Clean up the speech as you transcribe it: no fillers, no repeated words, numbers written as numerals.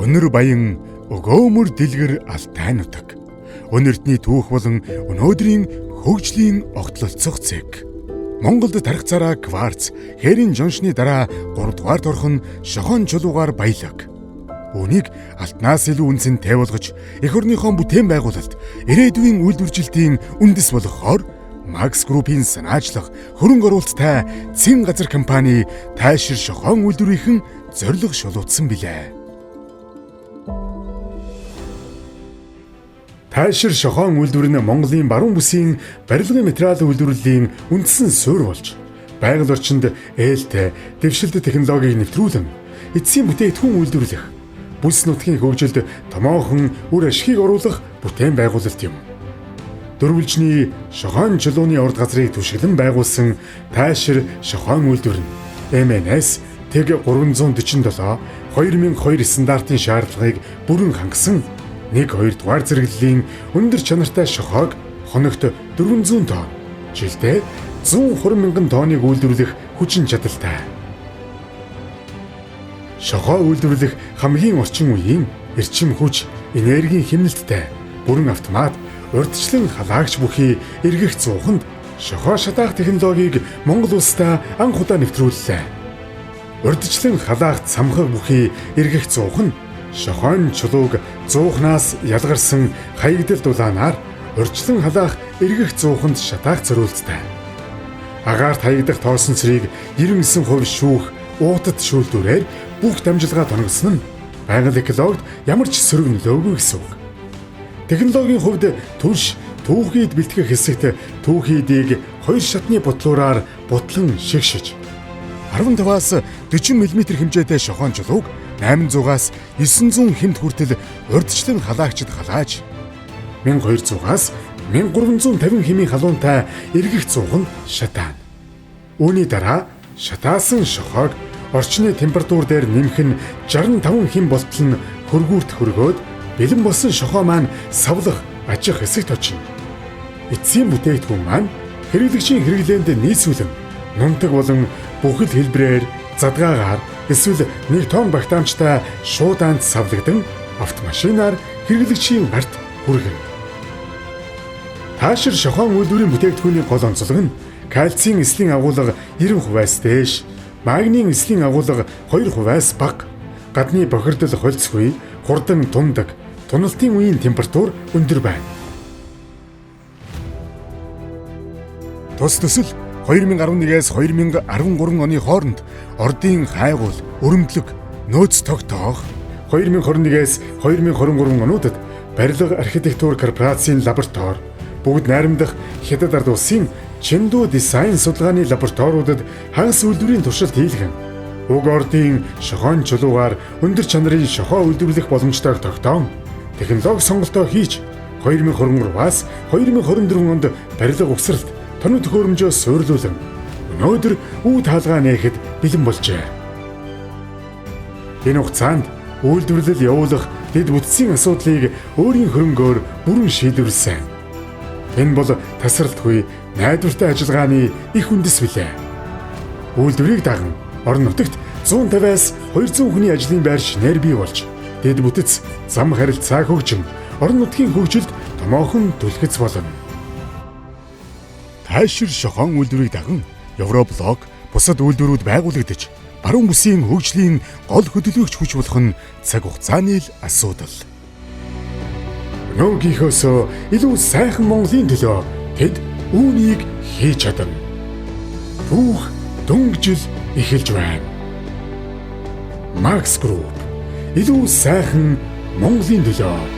Өнөр баян өгөөмөр дэлгэр алтай нутаг. Өн эрдний түүх болон өнөөдрийн хөгжлийн огтлолцох зэг. Монголд тарих цараа кварц, хээрийн жоншны дараа 3 дугаар торхон шохон чулуугаар баялаг. Үүнийг алтнаас илүү үнцэнтэй болгож эх орныхоо бүтээн байгуулалт, ирээдүйн үйлдвэржилтийн үндэс болгохоор Max Group-ийн санаачлах хөрөнгө оруулалттай цэн газар компани тайшир шохон үйлдвэрийнхэн зорилго шулуутсан билээ. Тайшир шохон үйлдвэр нь Монголын баруун бүсийн барилгын материал үйлдвэрлэлийн үндсэн суурь болж байгаль орчинд ээлтэй дэвшилт технологиг нэвтрүүлэн эцсийн бүтээгдэхүүн үйлдвэрлэх, бүс нутгийн хөгжилд томоохон үр ашигыг оруулах бүтээн байгуулалт юм. Дөрвөлжний шохон чулууны урд газрыг түшиглэн байгуулсан тайшир шохон үйлдвэр нь MNS тэг 347 2002 стандартын шаардлагыг бүрэн хангасан 1-2 дугаар зэрэглэлийн өндөр чанартай шохоог хоногт 400 тонн, жилдээ 120 мянган тонныг үйлдвэрлэх хүчин чадалтай. Шохоо үйлдвэрлэх хамгийн орчин үеийн эрчим хүч, энергийн хэмнэлттэй бүрэн автомат, урьдчилан халаагч бүхий эргэх зууханд шохоо шатаах технологиг Монгол улсдаа анх удаа нэвтрүүллээ. Урьдчилан халаах цамхаг бүхий эргэх зуух нь шохойн чулууг зуухнаас ялгарсан хаягдал дулаанаар урьдчилан халаах эргэх зууханд шатаах зориулттай. Агаарт хаягдах тоосон цэрийг 99% шүүх уутат шүүлтүүрээр бүх дамжилгаа тонгосон нь байгаль экологид ямар ч сөрөг нөлөөгүй гэсэн үг. Технологийн хувьд түлш түүхийд бэлтгэх хэсэгт түүхийдийг хоёр шатны бутлуураар бутлан шигшиж 15-аас 40 мм хэмжээтэй шохон чулууг 800-аас 900 хэмт хүртэл урьдчилан халаагчид халааж 1200-аас 1350 хэмийн халуунтай эргэх зууханд шатаана. Үүний дараа шатаасан шохоог орчны температур дээр нэмэх нь 65 хэм болтол нь хөргүүрт хөргөөд бэлэн болсон шохоо маань савлах ажих хэсэгт очино. Эцсийн бүтээгдэхүүн маань хэрэглэгчийн хэрэглээнд нийцүүлэн нунтаг болон бүхэл хэлбэрээр задгаагаар эсвэл 1 тонн багтаамжтай шуудаанд савлагдан автомашинаар хэрэглэгчийн гарт хүргэнэ. Таашир шохон үйлдвэрийн бүтээгдэхүүний гол онцлог нь кальцийн эслийн агуулга 90%-аас дээш, магнийн эслийн агуулга 2%-аас бага, гадны бохирдол холцгүй, хурдан тундаг, туналтын үеийн температур өндөр байна. Тус төсөл 2011-ээс 2013 оны хооронд Ордын хайгуул, өрөмдлөг, нөөц тогтоох, 2021-ээс 2023 онуудад барилга архитектур корпорацийн лаборатори, бүгд найрамдах Хятад ард улсын Чэнду дизайн судалгааны лабораториудад хагас үйлдвэрийн туршилт хийлгэн уг ордын шохон чулуугаар өндөр чанарын шохоо үйлдвэрлэх боломжтойг тогтоон технологи сонголтоо хийж 2023-аас 2024 онд барилга угсралт тоног төхөөрөмжөө суйрлуулан өнөөдөр үе таалгаа нээхэд бэлэн болжээ. Энэ хугацаанд үйлдвэрлэл явуулах дэд бүтцийн асуудлыг өөрийн хөрөнгөөр бүрэн шийдвэрлэсэн. Энэ бол тасралтгүй найдвартай ажиллагааны их үндэс билээ. Үйлдвэрийг даган орон нутагт 150-аас 200 хүний ажлын байр шинээр бий болж дэд бүтэц зам харилцаа хөгжин орон нутгийн хөгжилд томоохон түлхэц болно. Тайшир шохон үйлдвэрийг даган Евроблок бусад үйлдвэрүүд байгуулагдаж баруун бүсийн хөгжлийн гол хөдөлгөгч хүч болох нь цаг хугацааны л асуудал. Өнөөгийнхөөс илүү сайхан Монголын төлөө тэд үүнийг хийж чадна. Түүх дөнгөжл эхэлж байна. Max Group илүү сайхан Монголын төлөө.